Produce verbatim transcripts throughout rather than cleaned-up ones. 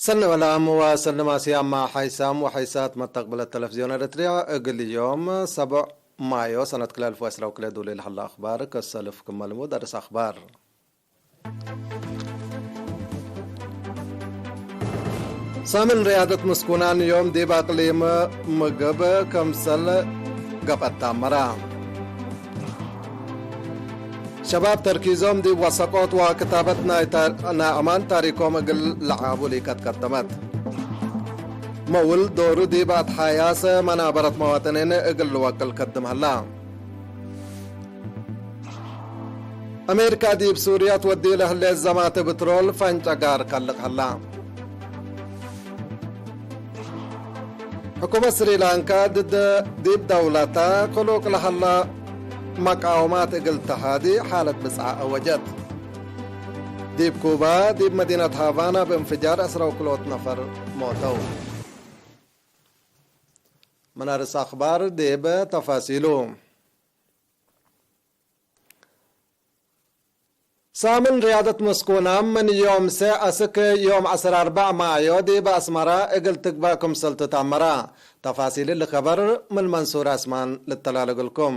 ሰኒ ወላም ወሰኒ ማስያማ ሓይሳም ወሓይሳት መተቅብለት ተለፍዝዮን ኤረትርያ፣ እግል ዮም ሰብዕ ማዮ ሰነት ክልኤ አልፍ ወዕስራ ወክልኤ ዱል ለሀላ አኽባር ከሰልፍ ክመ ልሙድ አርእስ አኽባር። ሳምን ርያደት ምስኩናን ዮም ዲብ አቅሊም ምግብ ክምሰል ገብአት ተአመረ። ሸባብ ተርኪዞም ዲብ ወሰቆት ወክታበት ናይ ታ-፣ ናይ አማን ታሪኮም እግል ለዓቡ ሊቀት ቀደመት። መውል ዶሩ ዲብ አትሓያሰ መናበረት መዋጥኒን እግል ልወቅል ከድም ሀላ። አሜሪካ ዲብ ሱርያ ትወዲ ለህሌት ዘማተ ብትሮል ፈንጨ ጋር ከልቅ ሀላ። ሕኩመት ስሪላንካ ድድ ዲብ ደውለታ ክሉቅ ለሀላ መቃወማት እግል ተሃዲ ሓለት ብጽዓ አወጀት። ዲብ ኩባ፣ ዲብ መዲነት ሃቫና ብእንፍጃር ዕስራ ወክልኦት ነፈር ሞተው። ምን አርእስ አኽባር ዲብ ተፋሲሉ። ሳምን ርያደት ምስኩናም ምን ዮም ሰዕ አስክ ዮም ዐስር አርበዕ ማዮ ዲብ አስመረ እግል ትግበእ ክምሰል ትትአመረ። ተፋሲል እሊ ከበር ምን መንሱር አስማን ልተላል እግልኩም።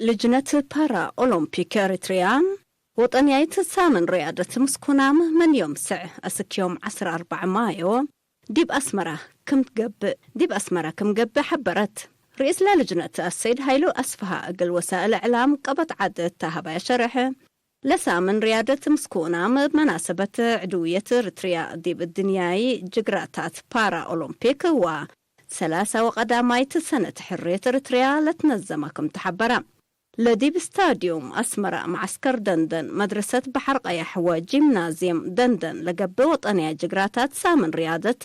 ልጅነት ፓራ ኦሎምፒክ ኤሪትሪያ ወጠንያይት ሳምን ርያደት ምስኩናም ምን ዮም ሰዕ አስክ ዮም ዐስር አርበዕ ማዮ ዲብ አስመረ ክም ትገብእ፣ ዲብ አስመረ ክም ገብእ ሐበረት። ርኢስ ለልጅነት አሰይድ ሀይሉ አስፍሃ እግል ወሳእል እዕላም ቀበት ዐድ እተ ሀበየ ሸርሕ፣ ለሳምን ርያደት ምስኩናም እብ መናሰበት ዕድውየት ኤሪትሪያ ዲብ እድንያይ ጅግራታት ፓራ ኦሎምፒክ ወ ሰላሳ ወቀዳማይት ሰነት ሕርየት ኤሪትሪያ ለትነዘመ ክም ተሐበረ። ለዲብ ስታድዩም አስመረ፣ መዐስከር ደንደን፣ መድረሰት በሐር ቀየሕ ወጂምናዝየም ደንደን ለገብእ ወጠንያይ ጅግራታት ሳምን ርያደት፣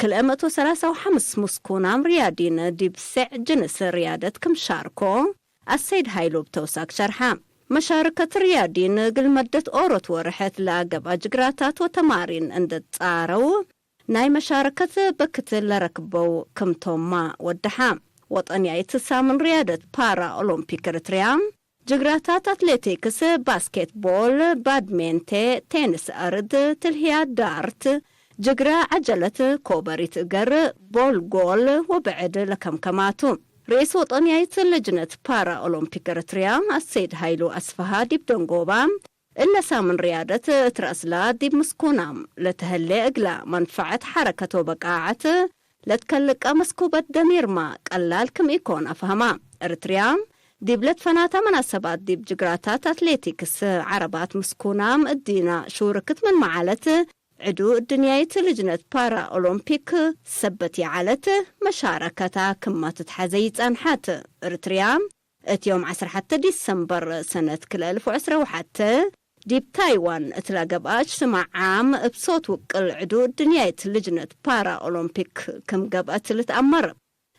ክልኤ መእት ወሰላሳ ወሐምስ ምስኩናም ርያዲን ዲብ ሴዕ ጅንስ ርያደት ክም ሻርኮ አሰይድ ሀይሉ እብ ተውሳክ ሸርሐ። መሻርከት ርያዲን እግል መደት ኦሮት ወርሐት ለገብአ ጅግራታት ወተማሪን እንዴ ትጻረው፣ ናይ መሻረከት በክት ለረክበው ክምቶምመ ወደሐ። ወጠንያይት ሳምን ርያደት ፓራ ኦሎምፒክ ኤሪትሪያ፣ ጅግራታት አትሌቲክስ፣ ባስኬትቦል፣ ባድሜንቴ፣ ቴንስ አርድ፣ ትልህያ ዳርት፣ ጅግረ ዐጀለት፣ ኮበሪት እገር፣ ቦል ጎል ወብዕድ ለከምከማቱ። ርኢስ ወጠንያይት ልጅነት ፓራ ኦሎምፒክ ኤሪትሪያ አሰይድ ሀይሉ አስፈሃ ዲብ ደንጎባ፣ እለ ሳምን ርያደት እት ረአስላ ዲብ ምስኩናም ለተሀሌ እግላ መንፈዐት ሐረከት ወበቃዐት ለትከልቀ መስኩበት ደሚርማ ቀላል ክም ኢኮን አፍሀማ። ኤሪትሪያ ዲብ ለትፈናተ መናሰባት ዲብ ጅግራታት አትሌቲክስ ዐረባት ምስኩናም እዲና ሹርክት ምንመ ዐለት፣ ዕዱ እድንያይት ልጅነት ፓራ ኦሎምፒክ ሰበት ይዐለት መሻረከታ ክመ ትትሐዘይ ጸንሐት። ኤሪትሪያ እት ዮም ዐስር ሐተ ዲሰምበር ሰነት ክልኤ አልፍ ወዕስራ ወሐተ ዲብ ታይዋን እት ለገብአ እጅትማዕ ዓም እብ ሶት ውቅል ዕዱ እድንያይት ልጅነት ፓራ ኦሎምፒክ ክም ገብአት ልትአመር።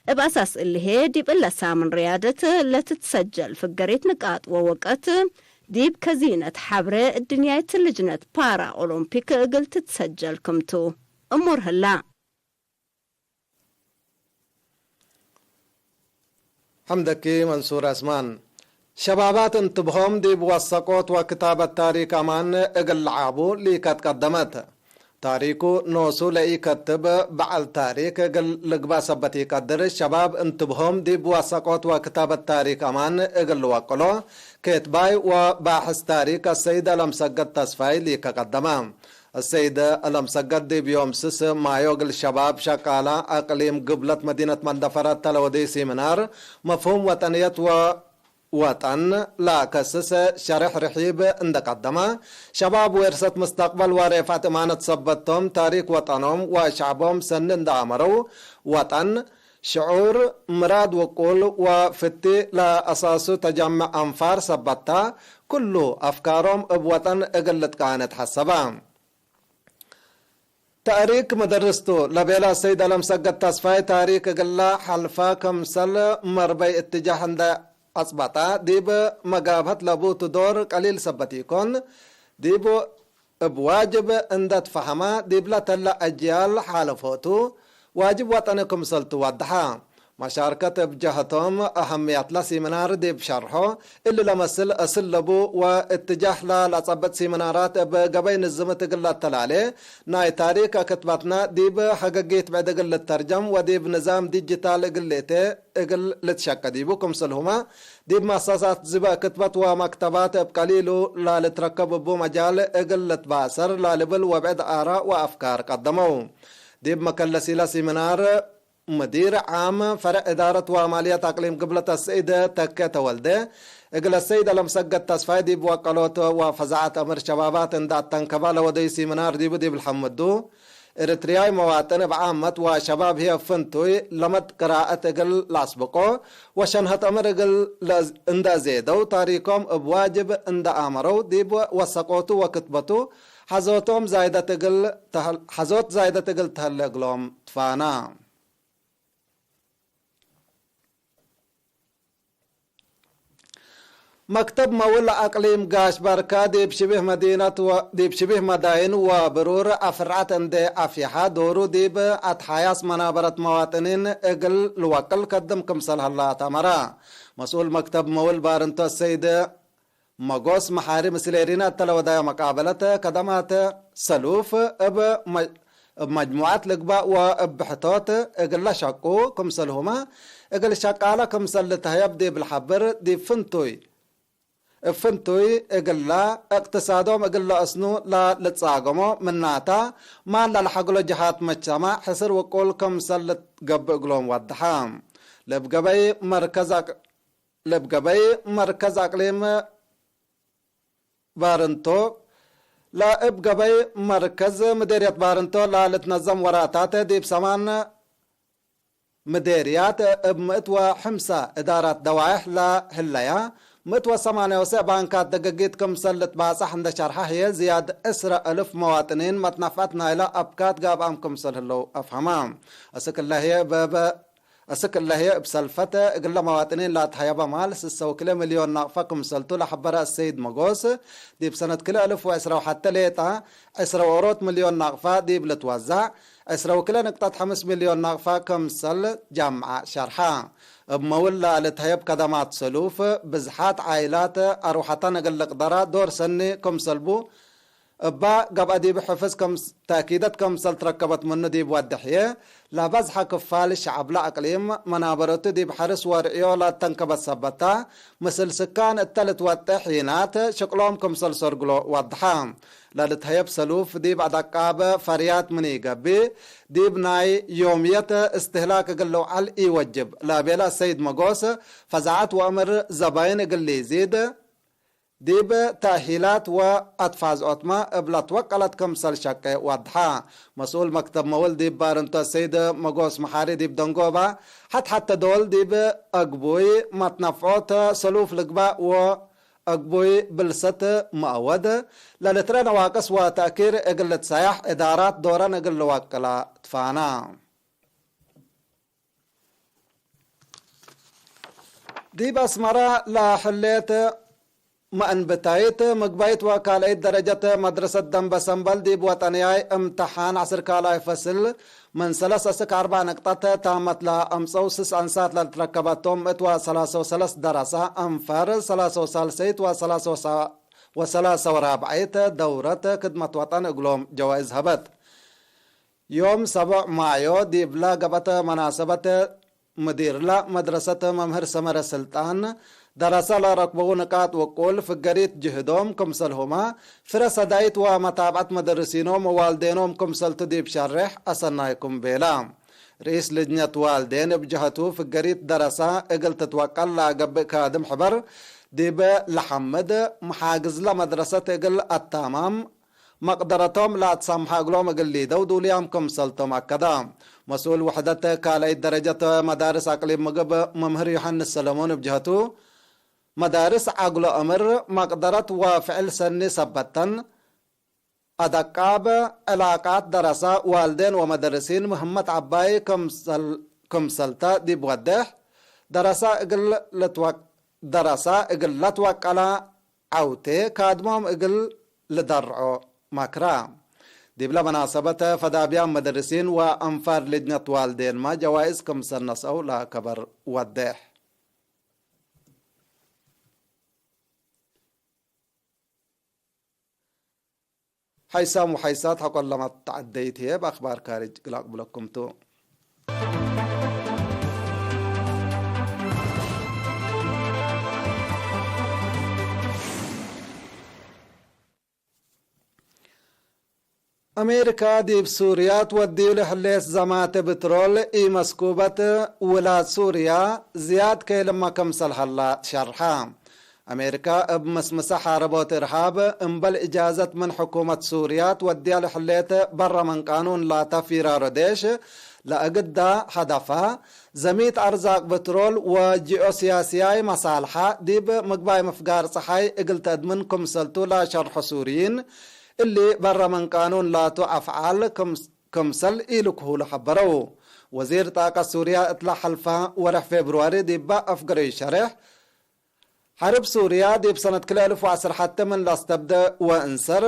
እብ አሳስ እሊ ህዬ፣ ዲብ እለ ሳምን ርያደት ለትትሰጀል ፍገሪት ንቃጥ ወወቀት፣ ዲብ ከዚነት ሐብሬ እድንያይት ልጅነት ፓራ ኦሎምፒክ እግል ትትሰጀል ክምቱ እሙር ህላ። ሐምደኪ መንሱር አስማን። ሸባባት እንትብሆም ዲብ ወሰቆት ወክታበት ታሪክ አማን እግል ለዓቡ ሊከት ቀደመት። ታሪኩ ኖሱ ለኢከትብ በዐል ታሪክ እግል ልግበእ ሰበት ኢቀድር። ሸባብ እንትብሆም ዲብ ወሰቆት ወክታበት ታሪክ አማን እግል ልወቅሎ፣ ኬትባይ ወባሕስ ታሪክ አሰይድ አለምሰገድ ተስፋይ ሊከ ቀደመ። አሰይድ አለምሰገድ ዲብ ዮም ስስ ማዮ እግል ሸባብ ሸቃላ አቅሊም ግብለት መዲነት መንደፈረት ተለወዴ ሲምናር መፍሁም ወጠንየት ወ ወጠን ለከስስ ሸሬሕ ርሒብ እንደ ቀደመ፣ ሸባብ ዌርሰት ምስተቅበል ወሬፋት እማነት ሰበት ቶም፣ ታሪክ ወጠኖም ወሸዕቦም ሰኒ እንደ አመረው፣ ወጠን፣ ሽዑር፣ ምራድ ውቁል ወፍቲ ለአሳሱ ተጃምዕ አንፋር ሰበት ተ፣ ክሉ አፍካሮም እብ ወጠን እግል ልትቃነ ተሐሰበ። ተእሪክ መደርስ ቱ ለቤለ ሰይድ አለምሰገድ ተስፋይ፣ ታሪክ እግለ ሐልፈ ክምሰል መርበይ እትጃህ እንደ አጽበጠ፣ ዲብ መጋብሀት ለቡ ቱ ዶር ቀሊል ሰበት ኢኮን፣ ዲብ እብ ዋጅብ እንደ ትፈሀመ፣ ዲብለ ተለ አጅያል ሓለፎ ቱ ዋጅብ ወጠኒ ክምሰል ቱ ወደሐ። መሻርከት እብ ጀሀቶም፣ አሀምያትለ ሲምናር ዲብ ሸርሖ፣ እሊ ለመስል አስል ለቡ ወእትጃህ ለለጸብጥ ሲምናራት እብ ገበይ ንዝምት እግል ለተላሌ፣ ናይ ታሪክ ክትበትነ ዲብ ሀገጊት ብዕድ እግል ልተርጀም ወዲብ ንዛም ዲጂታል እግል ልእቴ እግል ልትሸቀ ዲቡ። ክምስልሁመ፣ ዲብ መአሰሳት ዝበ ክትበት ወመክተባት እብ ቀሊሉ ለልትረከብ እቡ መጃል እግል ልትባሰር ለልብል ወብዕድ አራእ ወአፍካር ቀደመው። ዲብ መከለሲለ ሲምናር፣ ሙዲር ዓም ፈርዕ እዳረት ወማልየት አቅሊም ግብለት አሰይድ ተኬ ተወልደ፣ እግል አሰይድ አለምሰገድ ተስፋይ ዲብ ወቀሎት ወፈዛዐት አምር ሸባባት እንደ አተንከበ ለወደዩ ሲምናር ዲቡ ዲብ ልሐምዱ፣ ኤረትርያይ መዋጥን እብ ዓመት ወሸባብ ህዬ ፍንቱይ ለመድ ቅራአት እግል ለአስብቆ ወሸንሀት አምር እግል ለእዝ-፣ እንደ ዜደው ታሪኮም እብ ዋጅብ እንደ አመረው ዲብ ወሰቆቱ ወክትበቱ ሐዞቶም ዛይደት እግል ተህል-፣ ሐዞት ዛይደት እግል ተህለ እግሎም ትፋና። መክተብ መውል አቅሊም ጋሽ በርከ ዲብ ሽቢህ መዲነት ወ-፣ ዲብ ሽቢህ መዳይን ወብሩር አፍርዐት እንዴ አፍየሐ፣ ዶሩ ዲብ አትሓያስ መናበረት መዋጥኒን እግል ልወቅል ከድም ክምሰል ሀላ ተአመረ። መስኡል መክተብ መውል ባርንቶ ሰይድ መጎስ መሓሪ ምስል ኤሪና እተ ለወዳዮ መቃበለት፣ ከደማት ሰሉፍ እብ መ-፣ እብ መጅሙዐት ልግባእ ወእብ ብሕቶት እግለ ሸቁ ክምሰልሁመ፣ እግል ሸቃለ ክምሰል ልትሀየብ ዲብ ለሐብር፣ ዲብ ፍንቱይ፣ እብ ፍንቱይ እግለ እቅትሳዶም እግል ለአስኑ ለልትጻገሞ ምናተ፣ ማል ለለሐግሎ ጀሃት መጅተማዕ ሕስር ውቁል ክምሰል ልትገብእ እግሎም ወደሐ። ለእብ ገበይ መርከዝ አቅ-፣ ለእብ ገበይ መርከዝ አቅሊም ባርንቶ፣ ለእብ ገበይ መርከዝ ምዴርየት ባርንቶ ለልትነዘም ወራታት ዲብ ሰማን ምዴርያት እብ ምእት ወሐምሳ እዳራት ደዋይሕ ለህለያ፣ ምእት ወሰማንያ ወሰዕ ባንካት ደገጊት ክምሰል ልትባጻሕ እንደ ሸርሐ ህዬ፣ ዝያድ ዕስረ እልፍ መዋጥኒን መትነፍዐት ናይለ አብካት ጋብአም ክምሰል ህለው አፍሀመ። አስክ እለ ህዬ በበ-፣ አስክ እለ ህዬ እብ ሰልፈት እግለ መዋጥኒን ለአትሀየበ ማል ስሰ ወክልኤ ሚልዮን ናቅፈ ክምሰልቱ ለሐበረ አሰይድ መጎስ፣ ዲብ ሰነት ክልኤ እልፍ ወዕስራ ወሐቴ ሌጠ ዕስረ ወኦሮት ሚልዮን ናቅፈ ዲብ ልትወዘዕ፣ ዕስረ ወክልኤ ንቅጠት ሐምስ ሚልዮን ናቅፈ ክምሰል ጃምዐ ሸርሐ። እብ መውል ለልትሀየብ ከደማት ሰሉፍ፣ ብዝሓት ዓይላት አርወሐተን እግል ልቅደራ ዶር ሰኒ ክምሰልቡ፣ እባ ገብአ ዲብ ሕፍዝ ከም-፣ ተእኪደት ክምሰል ትረከበት ምኑ ዲብ ወድሕዬ፣ ለበዝሐ ክፋል ሸዐብለ አቅሊም መናበረቱ ዲብ ሐርስ ወርዕዮ ለተንከበት ሰበት ተ፣ ምስል ስካን እተ ልትወጤ ሒናት ሽቅሎም ክምሰል ሰርግሎ ወድሐ። ለልትሀየብ ሰሉፍ ዲብ አደቃብ ፈርያት ምን ኢገብእ፣ ዲብ ናይ ዮምየት እስትህላክ እግል ልውዓል ኢወጅብ ለቤለ ሰይድ መጎስ፣ ፈዛዐት ወእምር ዘባይን እግል ኢዚድ፣ ዲብ ተእሂላት ወአትፋዝዖትመ እብ ለትወቀለት ክምሰል ሸቄ ወድሐ። መስኡል መክተብ መውል ዲብ ባርንቶ ሰይድ መጎስ መሓሪ ዲብ ደንጎበ፣ ሐት-ሐቴ ዶል ዲብ አግቡይ መትነፍዖት ሰሉፍ ልግባእ ወአግቡይ ብልሰት መአወድ፣ ለልትረ ነዋቅስ ወተእኪር እግል ልትሰያሕ እዳራት ዶረን እግል ልወቅላ ትፋና። ዲብ አስመረ ለሕሌት መአንብታይት ምግባይት ወካልአይት ደረጀት መድረሰት ደንበ ሰምበል ዲብ ወጠንያይ እምተሓን ዐስር ካልኣይ ፈስል ምን ሰለስ እስክ አርበዕ ንቅጠት ታመት ለአምጸው ስስ አንሳት ለልትረከበቶም ምእት ወሰላሰ ወሰለስ ደረሰ፣ አንፈር ሰላሰ ወሳልሰይት ወሰላሰ ወሳ-፣ ወሰላሰ ወራብዐይት ደውረት ክድመት ወጠን እግሎም ጀዋይዝ ሀበት። ዮም ሰብዕ ማዮ ዲብለ ገብአተ መናሰበት፣ ምዲርለ መድረሰት መምህር ሰመረ ስልጣን፣ ደረሰ ለረክበዉ ንቃጥ ውቁል ፍገሪት ጅህዶም ክምሰልሁመ፣ ፍረ ሰዳይት ወመታብዐት መደርሲኖም ወዋልዴኖም ክምሰልቱ ዲብ ሸሬሕ አሰናይኩም ቤለ። ርኢስ ልጅነት ዋልዴን እብ ጀሀቱ፣ ፍገሪት ደረሰ እግል ትትወቀል ለገብእ ካድም ሕበር ዲብ ለሐምድ፣ መሓግዝለ መድረሰት እግል አታማም፣ መቅደረቶም ለአትሳምሐ እግሎም እግል ሊደው ዱልያም ክምሰልቶም አከደ። መስኡል ውሕደት ካልአይት ደረጀት መዳርስ አቅሊም ምግብ መምህር ዮሐንስ ሰለሞን እብ ጀህቱ፣ መዳርስ ዐግሎ እምር መቅደረት ወፍዕል ሰኒ ሰበተን፣ አደቃብ ዕላቃት ደረሰ ዋልዴን ወመደርሲን ምህመት ዐባይ ክምሰል-፣ ክምሰልተ ዲብ ወዴሕ፣ ደረሰ እግል ልትወቅ-፣ ደረሰ እግል ለትወቀለ ዐውቴ ካድሞም እግል ልደርዖ መክረ። ዲብለ መናሰበት ፈዳብያን መደርሲን ወአንፋር ልጅነት ዋልዴንመ ጀዋይዝ ክምሰል ነስአው ለከበር ወዴሕ። ሐይሳም ወሐይሳት ሐቆለመት ተዐደይት ህዬ፣ እብ አክባር ካርጅ እግል አቅብለኩም ቱ። አሜሪካ ዲብ ሱርያ ትወድዩ ለህሌት ዘማተ ብትሮል ኢመስኩበት፣ ውላድ ሱርያ ዝያድ ከይልመ ክምሰል ሀላ ትሸርሐ። አሜሪካ እብ ምስምሰ ሓረቦት እርሃብ እምበል እጃዘት ምን ሕኩመት ሱርያ ትወድያ ለህሌት በረ ምን ቃኑን ላተ ፊራሮ ዴሽ ለእግዳ ሀደፋ፣ ዘሚት አርዛቅ ብትሮል ወጂኦሲያሲያይ መሳልሐ ዲብ ምግባይ ምፍጋር ጸሓይ እግል ተድምን ክምሰልቱ ለሸርሖ ሱርይን፣ እሊ በረ ምን ቃኑን ላቱ አፍዓል ክም-፣ ክምሰል ኢልክሁሉ ሐበረው። ወዚር ጣቀት ሱርያ እትለ ሐልፈ ወርሕ ፌብርዋሪ ዲበ አፍገረዩ ሸሬሕ፣ ሐርብ ሱርያ ዲብ ሰነት ክልኤ እልፍ ወዐስር ሐቴ ምን ለአስተብደ ወእንሰር፣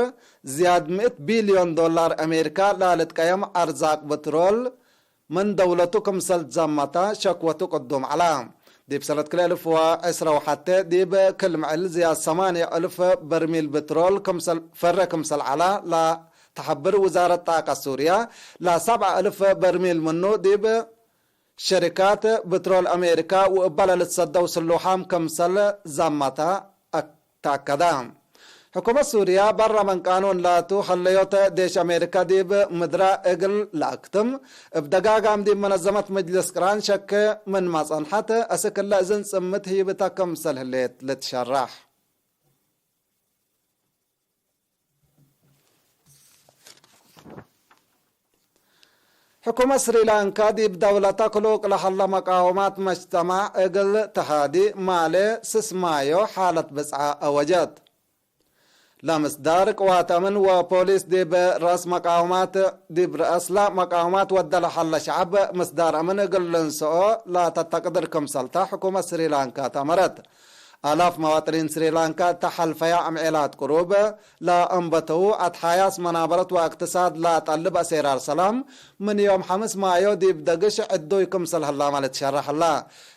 ዝያድ ምእት ቢልዮን ዶላር አሜሪካ ለልትቀየም አርዛቅ ብትሮል ምን ደውለቱ ክምሰል ትዘመተ ሸክወቱ ቅዱም ዐላ። ዲብ ሰነት ክልኤ እልፍ ወዐስር ወሐቴ ዲብ ክል ምዕል ዝያድ ሰማንየ እልፍ በርሚል ብትሮል ክምሰል ፈረ ክምሰል ዐላ ለተሐብር ውዛረት ጣቀት ሱርያ፣ ለሰብዓ እልፍ በርሚል ምኑ ዲብ ሸሪካት ብትሮል አሜሪካ ወእበ ለልትሰደው ስሉሓም ክምሰል ዘመተ ተአከደ። ሕኩመት ሱርያ በረ ምን ቃኑን ላቱ ሀለዮተ ዴሽ አሜሪካ ዲብ ምድራ እግል ለአክትም፣ እብ ደጋጋም ዲብ መነዘመት መጅልስ ቅራን ሸክ ምንመ ጸንሐት፣ አስክ እለ እዝን ጽምት ህይብተ ክምሰል ህሌት ልትሸረሕ። ሕኩመት ስሪላንካ ዲብ ደውለተ ክሉቅ ለሀለ መቃወማት መጅተማዕ እግል ተሃዲ ማሌ ስስማዮ ሓለት ብጽዓ አወጀት። ለምስዳር ቅዋት አምን ወፖሊስ ዲብ ረአስ መቃወማት፣ ዲብ ረአስለ መቃወማት ወደ ለሀለ ሸዐብ ምስዳር አምን እግል ልንሰኦ ላተ ተቅድር ክምሰልተ ሕኩመት ስሪላንካ ተአመረት። አላፍ መዋጥኒን ስሪላንካ እተ ሐልፈያ አምዔላት ቅሩብ ለአንበተዉ አትሓያስ መናበረት ወእቅትሳድ ለጠልብ አሴራር ሰላም፣ ምን ዮም ሐምስ ማዮ ዲብ ደግሽ ዕዱይ ክምሰል ህላመ ልትሸረሕ ህላ።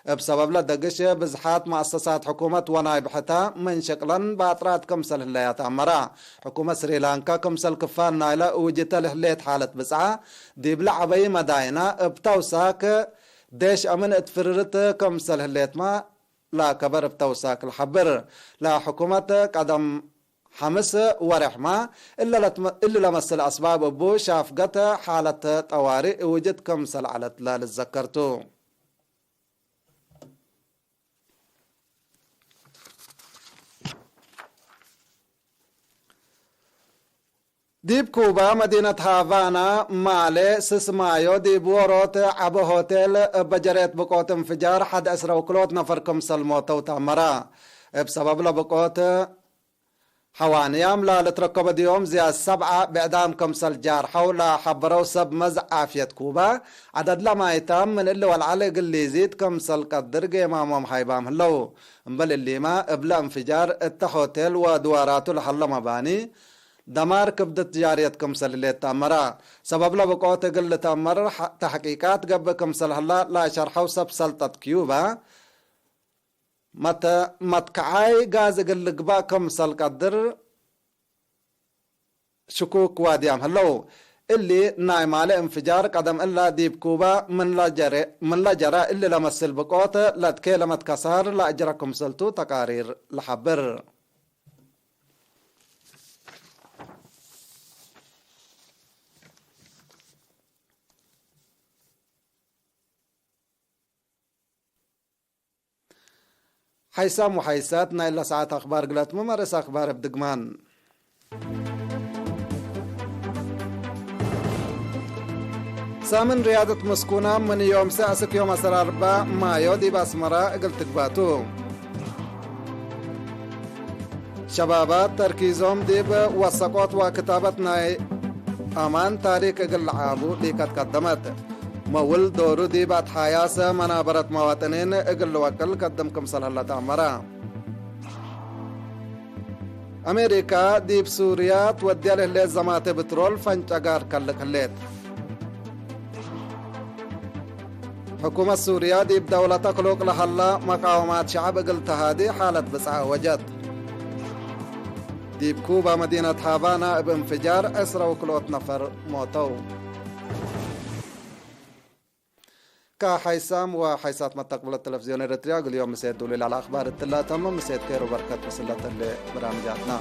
እብ ሰበብለ ደግሽ ብዝሓት መአሰሳት ሕኩመት ወናይ ብሕተ ምን ሽቅለን ባጥራት ክምሰል ህለያ ተአመረ። ሕኩመት ስሪላንካ ክምሰል ክፋል ናይለ እውጅተ ለህሌት ሓለት ብጽዓ፣ ዲብለ ዐበይ መዳይና እብ ተውሳክ ዴሽ አምን እት ፍርርት ክምሰል ህሌትመ ለከበር እብ ተውሳክ ለሐብር። ለሕኩመት ቀደም ሐምስ ወሬሕመ እለ ለትመ-፣ እሊ ለመስል አስባብ እቡ ሻፍገት ሓለት ጠዋሪእ ውጅድ ክምሰል ዐለት ለልትዘከር ቱ። ዲብ ኩባ መዲነት ሃቫና ማሌ ስስማዮ ዲብ ዎሮት ዐቢ ሆቴል እበ ጀሬት ብቆት እንፍጃር ሐድ ዕስረ ወክልኦት ነፈር ክምሰል ሞተው ተአመረ። እብ ሰበብ ለብቆት ሐዋንያም ለልትረከበ ዲዮም ዝያድ ሰብዐ ብዕዳም ክምሰል ጃርሐው ለሐበረው ሰብ መዝ ዓፍየት ኩባ፣ ዐደድለ ማይታም ምን እሊ ወለዐል እግል ሊዚድ ክምሰል ቀድር ጌማሞም ሀይባም ህለው። እምበል እሊመ እብለ እንፍጃር እተ ሆቴል ወድዋራቱ ለሀለ መባኒ፣ ደማር ክብደት ጃርየት ክምሰል ህሌት ተአመረ። ሰበብ ለብቆት እግል ልትአመር ሐ-፣ ተሕቂቃት ገብእ ክምሰል ህላ ለሸርሐው ሰብ ሰልጠት ኪዩባ፣ መተ-፣ መትከዓይ ጋዝ እግል ልግባእ ክምሰል ቀድር ሽኩክ ዋድያም ህለው። እሊ ናይ ማሌ እንፍጃር ቀደም እለ ዲብ ኩባ ምን ለጀረ፣ ምን ለጀረ እሊ ለመስል ብቆት ለትኬ ለመትከሳር ለአጅረ ክምሰልቱ ተቃሪር ለሐብር። ሐይሳም ወሐይሳት ናይ እለ ሰዓት አክባር ግለትመ መርአስ አክባር እብ ድግማን። ሳምን ርያደት መስኩና ምን ዮም ሰ አስክ ዮም ዐስር አርበዕ ማዮ ዲብ አስመራ እግል ትግባቱ። ሸባባት ተርኪዞም ዲብ ወሰቆት ወክታበት ናይ አማን ታሪክ እግል ለዓቡ ሊቀት ቀደመት። መውል ዶሩ ዲብ አትሓያሰ መናበረት መዋጥኒን እግል ልወቅል ቀድም ክምሰል ህለ ተአመረ። አሜሪካ ዲብ ሱርያ ትወድያ ለህሌት ዘማተ ብትሮል ፈንጨጋር ከልቅ ህሌት። ሕኩመት ሱርያ ዲብ ደውለት አክሉቅ ለሀላ መቃወማት ሸዐብ እግል ተሃዲ ሓለት ብጽዓ አወጀት። ዲብ ኩባ መዲነት ሃቫና እብ እንፍጃር ዕስረ ወክልኦት ነፈር ሞተው። ከሐይሳም ወሐይሳት መተቅብለት ተለፍዝዮን ኤረትርያ፣ እግል ዮም ምሴት ዱሉይ ለዐለ አክባር እትላ ተምም። ምሴት ኬር ወበርከት ምስለት እለ በራምጃትና።